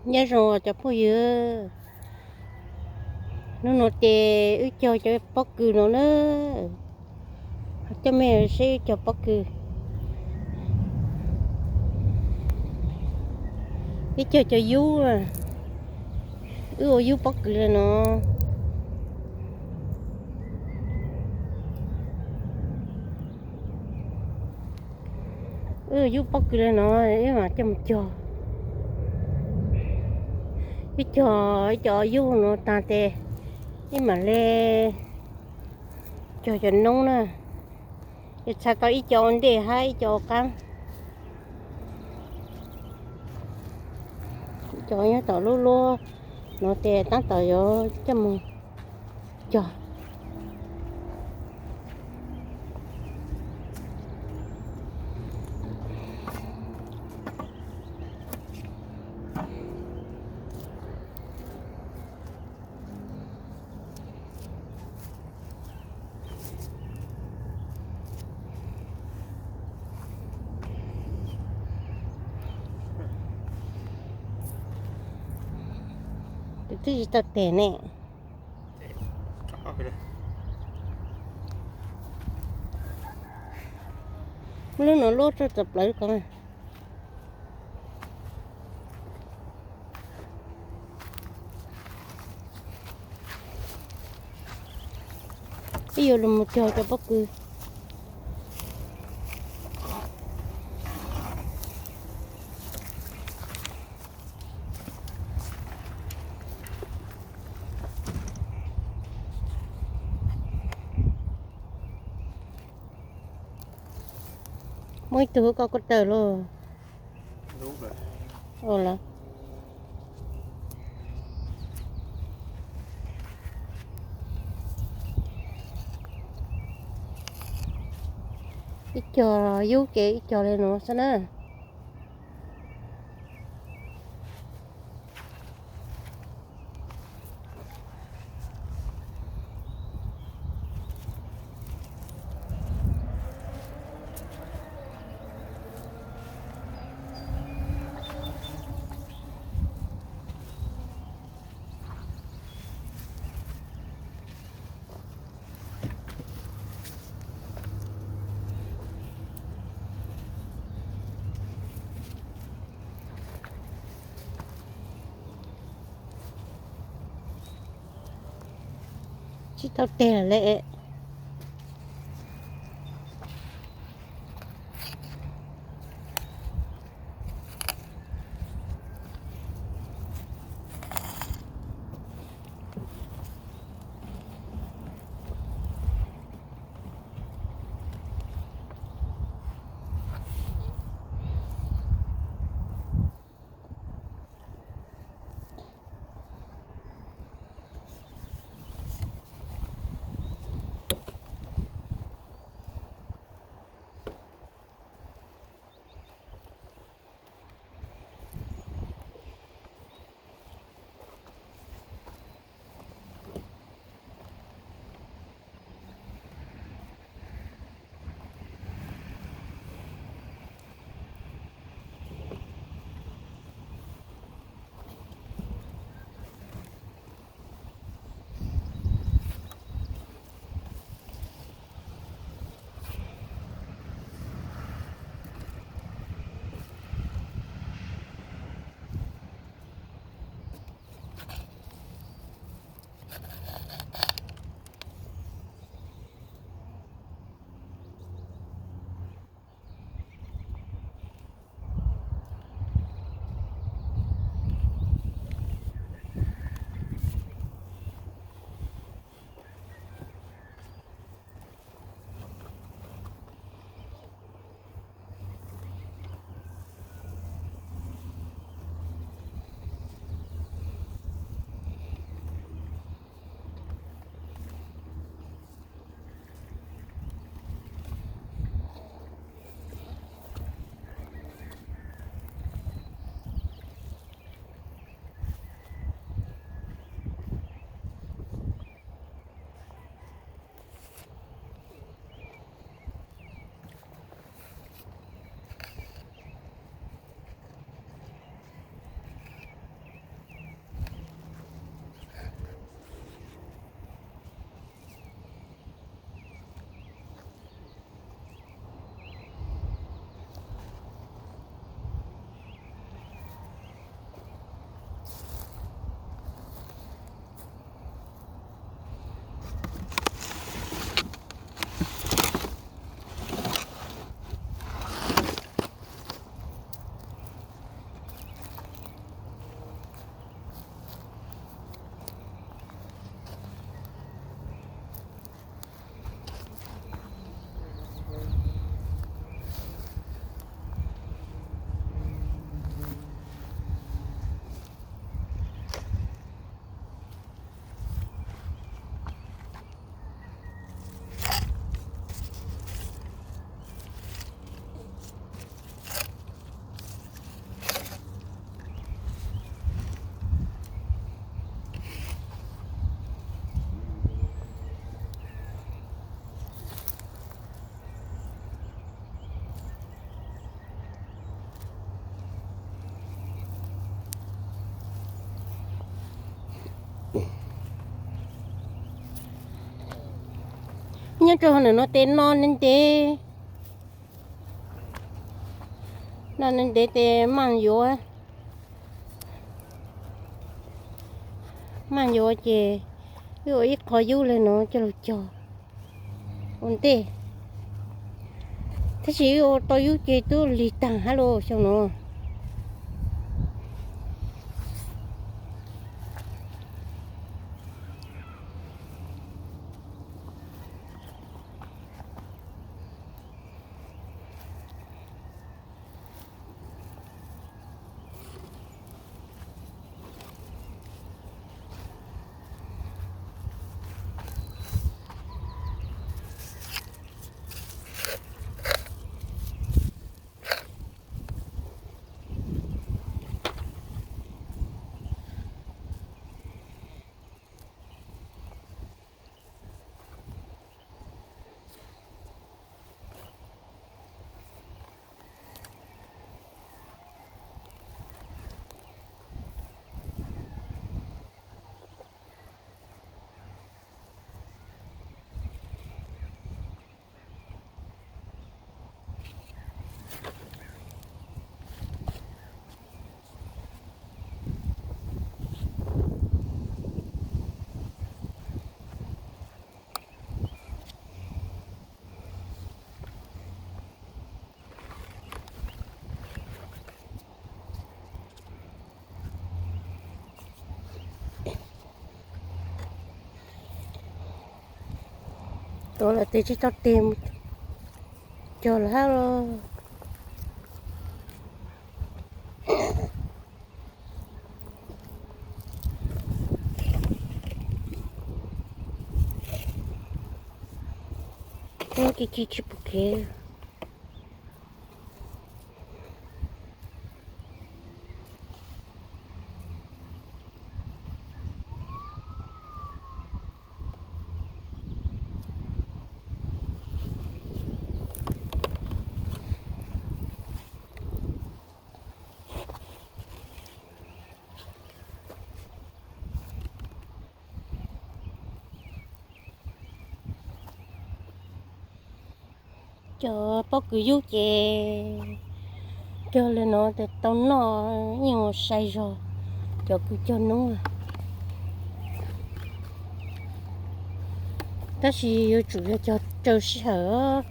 Nyob zoo cov phooj ywg, hnub no ces wb cog cov pob kws no na, coj mej saib wb cog pob kws. Wb cog cov yub, wb ua yub pob kws li no. Wb ua yub pob kws li no, wb mam coj mus cog. Wb cog ib co yub no tag ces wb mam li cog cov noob na. Wb txhais tau ib co ua ntej hab ib co ua qab. Ib co nyob tom lub luab no ces tab tom yuav coj mus cog. Tus twb tsis tau tes ne. Muab lub no luab tso txog plawv ko. Wb yuav los mus cog cov pob kws. Muaj ib tug koj kuj tawm lauj. Lawm. Ib co yub ces ib co li no xwb na. Tsis tau tes lawm. Nyob rau hauv ntawm no tes no ntev ntev, no ntev ntev tes maj yuav, maj yuav ces wb ua ib qho yub li no coj los cog ua ntej. Tab sis wb ua tau yub ces twb lig tag hab lauj xyoo no. Tuav lawm tes tsis tau tes mus cog lawm hab los. Ub, ci ci tsis pom kev. Cov pob kws yub ces cog li no tes tau noj, yeej sai zog cov kws cog noob. Tab sis yuav tsum yog cog raws sij hawm,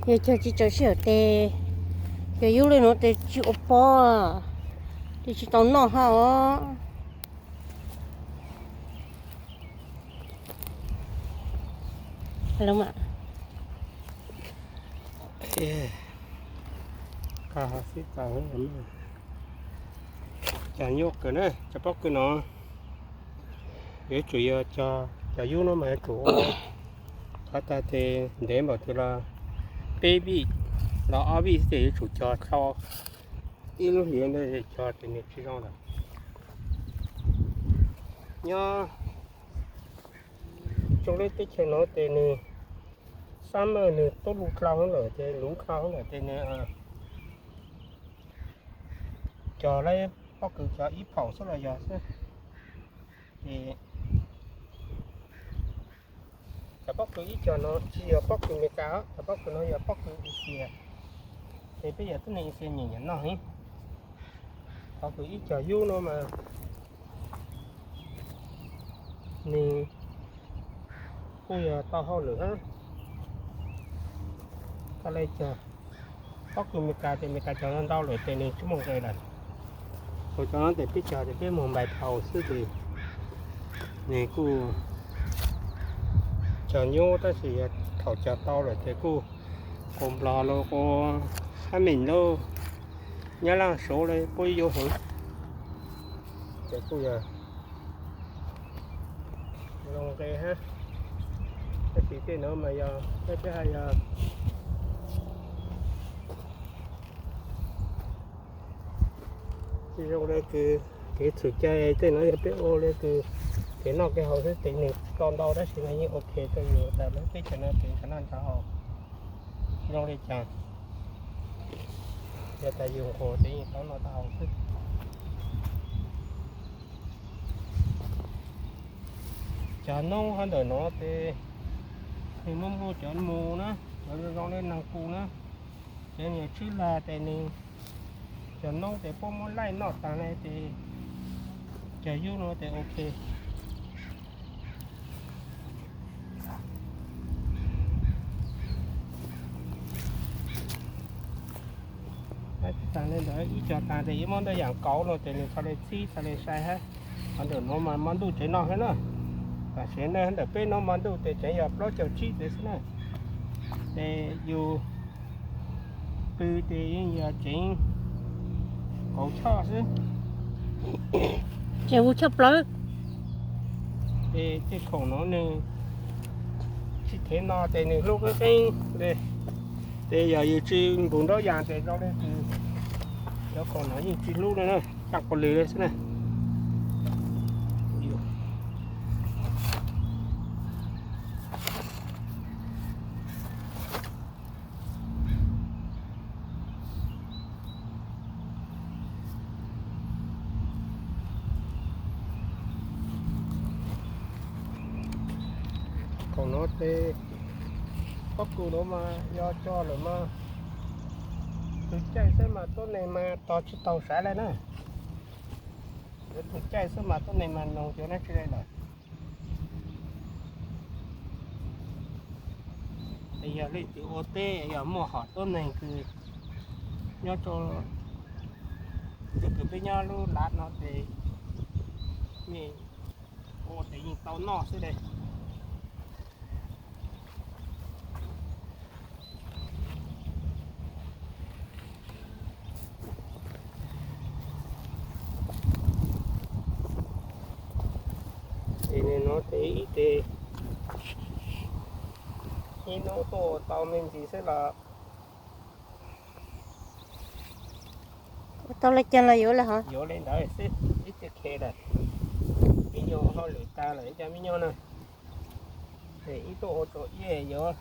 yog cog tsis raws sij hawm tes cov yub li no tes tsis ua pob, tes tsis tau noj hab os. Cog nyuaj kawg na, cov pob kws no yuav tsum yog cog, cov yub no mas yuav tsum ua qhov tag tes ntev npaum twg los peb vij los ob vij xwb ces yuav tsum cog tau ib lub hlis ntawd cog tes nws tsis zoo lawm. Nyob rau lub teb chaws no tes nws summer nws tub lug dlhau lawm ces luv dlhau lawm ces nws cog lawm pob kws cog ib phaum xwb los yog xwb. Ces cov pob kws ib cog no tsis yog pob kws Amelikas, cov pob kws no yog pob kws Asia. Ces peb yog tib neeg Asia nyiam nyiam noj heev. Pob kws ib cog yub no mas nws kuj yog tau hauj lwm hab. Koj le cog pob kws Amelikas ces Amelikas cog ntau lawm ces nws tsis muaj nqe lawm. Kuv cov no ces peb cog ces peb muag npais phau xwb ces nws kuj cog nyuaj tab sis thaum cog tau lawm ces kuj quas Nplog los quas Xab Meem lauj, Nyab Laj Suav los puab yuav heev. Ces kuj yog zoo nqe hab. Tab sis tej no mas yog peb hais yog tsis zoo le kws kev txhum cai, tej no yog peb ua le kws kev noj kev haus xwb, ces nws tau ntau tab sis mas yeej ok rau yus tas lub teb chaws no kev nrhav noj nrhav haus zoo li cas. Yog tas yus nquag ces yeej tau noj tau haus xwb. Cov noob hab ntawm no ces Nws muaj muaj cov mus na, cov zoo li nees pus na, cov niag tswb lag tes nws, cov noob tes puab muab laij noj taag le tes cov yub no tes ok. Taag le ntawd ib co taag tes yuav muab ntau yaam kauv no tes nws txhaj le txhib txhaj le sai hab. Qhov ntawm nuav mas mo ntuj tsev no hab na. Tam sim no ntawm peb nuav mo ntuj tes tseem yog plaub caug tsib tes xwb na. Tes yus pw tes yeej yog tseev kauv choj xwb. Tseem hu choj plaws. Tes tej khoom nuav nws tsis thev no tes nws hlub qeeb qeeb. Tes yog yus tsis npus nraub yaas tes zoo le kws cov khoom nuav yeej tsis hlub le na, taaj quas lwg le xwb na. Khoom nuav tes pob kws nuav mas yog tso lawm mas tug caij xwb mas tuab neeg mas tos tsis tau sab le na. Yuav tug caij xwb mas tuab neeg mas noog cov dlaab tsi le lawm. Es yog leej twg ua teb yog muaj hom tuab neeg kws nyob rua, tug kws peb nyob lub lav no tes nej ua tes yeej tau noj xwb le. Tes nuav tes ib tes, ib hnub tuaj ua tau me ntsis xwb los. Ua tau le caag los yuav le hov? Yuav le ntawd xwb, ib txhia khe lawm. Me nyuam hauj lwm tag lawm ib co me nyuam na. Ces ib tuaj ua rua ib yuav,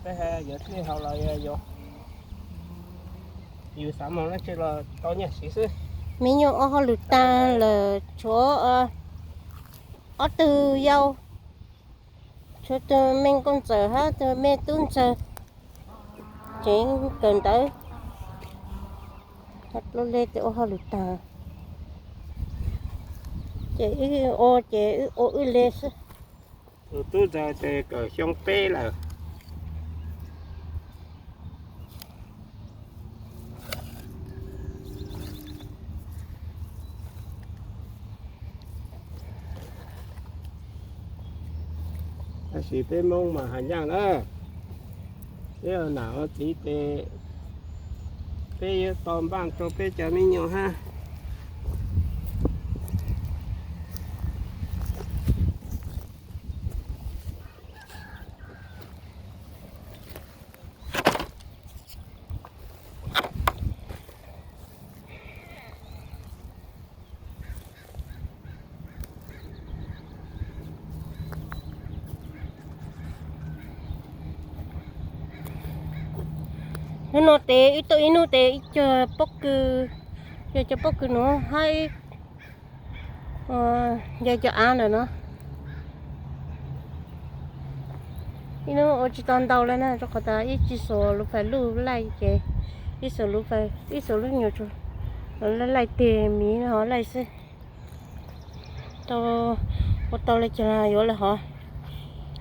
peb yuav dlej haus los yuav, yus xav moog dlaab tsi los tau nyaj siv xwb. Me nyuam ua hauj lwm tag lawm tshuav ob tug yau, tshuav tug me nkauj ntxawm hab tug me tub ntxawg, tseem kawm ntawv. Plaub leeg tes ua hauj lwm tag, ces wb ua ces wb ua wb le xwb. Tus tub ntxawg tes kawm xyoo peb lawm. Tab sis peb Moob mas has nyaaj na, peb ua nam ua txiv tes peb yuav tau npaaj rua peb cov me nyuam hab. Hnub no tes wb tuaj ib hnub tes ib co pob kws, yog cov pob kws nuav hab yog cov av ntawm no. Ib hnub ua tsis tau ntau le na, rua qhov tas ib tsi xuas lub fais luj laij ces, ib xuas lub fais, ib xuas lub nyuas tsuag, laij laij teg miv ho laij xwb. Tau, ua tau le caag yuav le hov.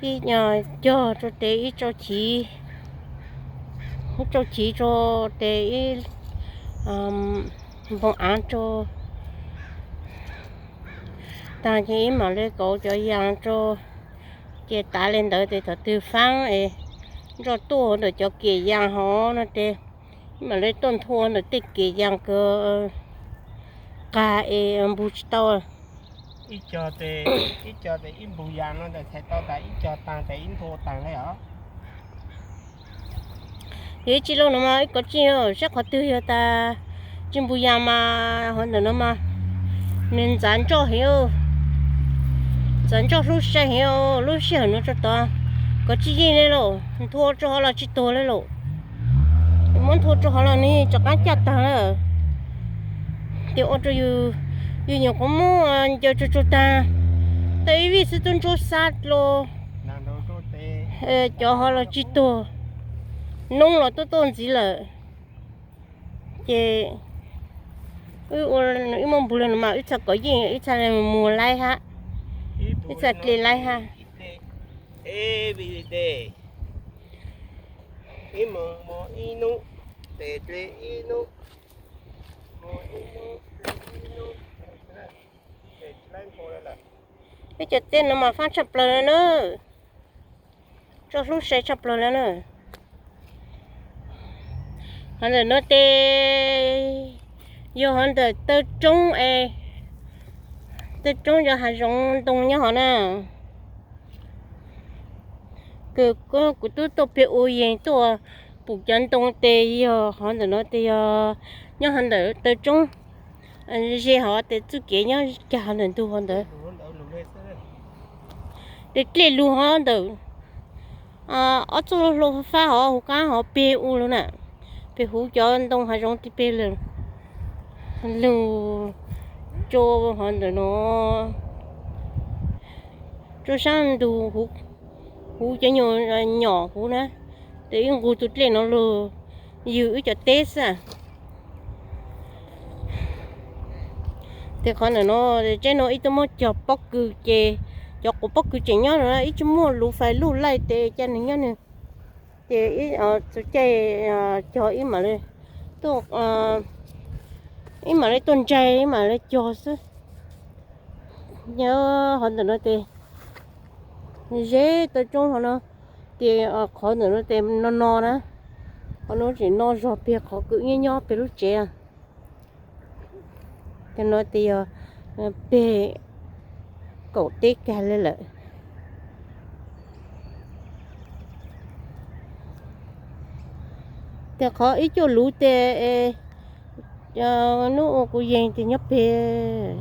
Ib nyuag cog rua tes ib tsau chiv, ib tsau chiv rua tes ib npoo av rua taag ces ib mam le kauv cov yaas rua, ces tav le ntawd tes thaum twg faab es nroj tuaj ntawm cov kem yaas hov no tes ib mam le tuaj nthua ntawm tej kem yaas kws qag es npug tsis tau. Ib co tes ib npug yaas no ntawm txhais tau tas ib co taag tes ib nthua taag le os. Yog ib tsi lauj no mas ib kov tsi saib qhov twg yog tas tsi npug yaas mas hov ntawm no mas nws ntxav nroj heev, ntxav nroj hlub sai heev lub sij hawm no rua tod. Kov tsi yeej le lauj, nthua rua hov los tsi tuag le lauj. Muab nthua rua hov los nws rov qaab caj taag lawm. Tes ua rua yus nyuam qhuav muab ncaws tsuag tsuag taag, tau ib vij xwb tub ntsuab xab dlua. Cov ho los tsis tuag, noob los tuaj tuaj ntxiv lawm. Ces wb ua, wb muab npug los no mas wb txhaj kov yeej, wb txhaj mus laib hab, wb txhaj dle laib hab. Wb cov teb no mas faaj tshaj plaws le na, tso hlub sai tshaj plaws le na. Hov ntawm no tes yog hov ntawm taw roob es, taw roob yog hav zoov ntoo nyob hov na. Kuv, kuv tub tuaj pem ua yees tuaj pum cov ntoo tes yog hov ntawm no tes yog nyob hov ntawm taw roob, ze hov tes txuj kev nyob cag hov ntawm ntug hov ntawd. Tes dlej lug hov ntawm ob txuj hlua fab hov huv qaab hov peg ua lug na, peg huv cov ntoo hav zoov tes peg lug rua hov ntawm no, rua saab ntug huv cov nyuas nyom huv na, tes wb nqug tug dlej no lug ywg wb cov teb xwb. Tes qhov ntawm no, tseeb no ib tug muab cog pob kws ces cov quav pob kws tseem nyob no ib tsi muaj luv fais luj laij tes ca nwg nyob nwg, ces txug caij cog ib mam le tuaj, ib mam le tuaj ntsais ib mam le cog xwb. Nyob hov ntawm no tes ze taw roob hov no, tes qhov ntawm no tes no no na, qhov no tseem no zog peg qhov kws nyob nyob peg lub tsev. Cov no tes yog peg kaum teb kag le lawm. Tes qhov ib cuaj luv tes nub ua kuv yees tes nyob peg,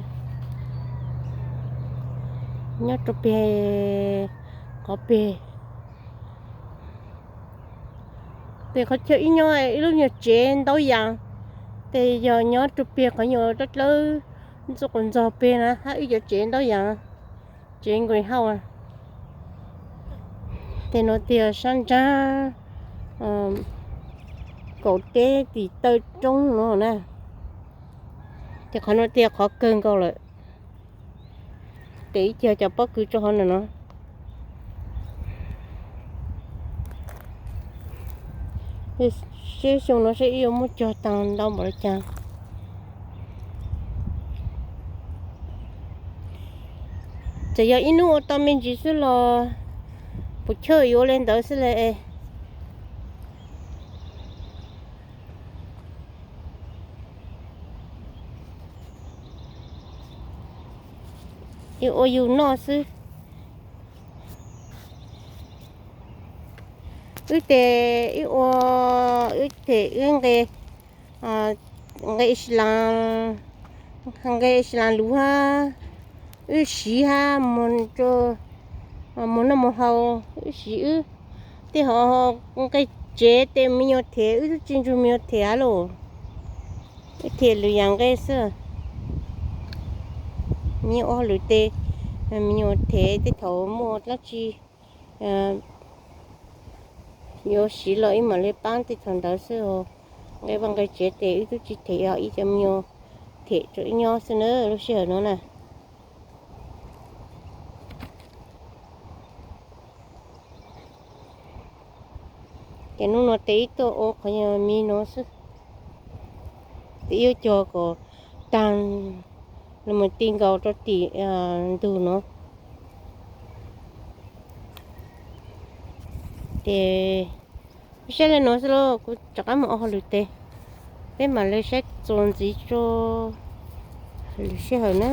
nyob rua peg, qhov peg. Tes qhov chaw ib nyob ib lub nyuag tsev ntaub yas, tes yog nyob rua peg qhov nyuag dlawb dlawb ntxuj quas ntxog peg na hab ib cov tsev ntaub yas, tsev greenhouse. Tes no tes yog sab nraag kaum teb tim taw roob no na. Tes qhov no tes qhov kawg nkaus lawm. Tes ib cog cov pob kws rua hov ntawm no. Seb xyoo no seb ib yuav muab cog taag ntau npaum le caag. Txawm yog ib nub ua tau me ntsis xwb los puas chawj yuav le ntawd xwb le. Ib ua yug noj xwb. Wb tes ib ua, wb tes wb nqe, nqe si las, nqe si las luv hab, wb siv hab mus noj mus haus, wb siv wb tej ho nqe tsev tes me nyuam them wb tub tsi ntsug me nyuam them hab lauj. Wb them lwm yaam nqe xwb. Me nyuam ua lwm tes, me nyuam them tej thaum muaj dlaab tsi yuav siv los ib mam le paab tej thaum ntawd xwb. Nqe vaj nqe tsev tes wb tub tsi them, ib cov me nyuam them rua wb nyob xwb na lub sij hawm no na. Ces nub no tes ib tuaj ua qhov nyuag me no xwb, tes ib yuav cog kom taag los mus ti nkaus rua tim ntug no. Ces saib le nuav xwb lauj, kuv rov qab mus ua hauj lwm tes, peb mam le saib txuas ntxiv rua lwm sij hawm na.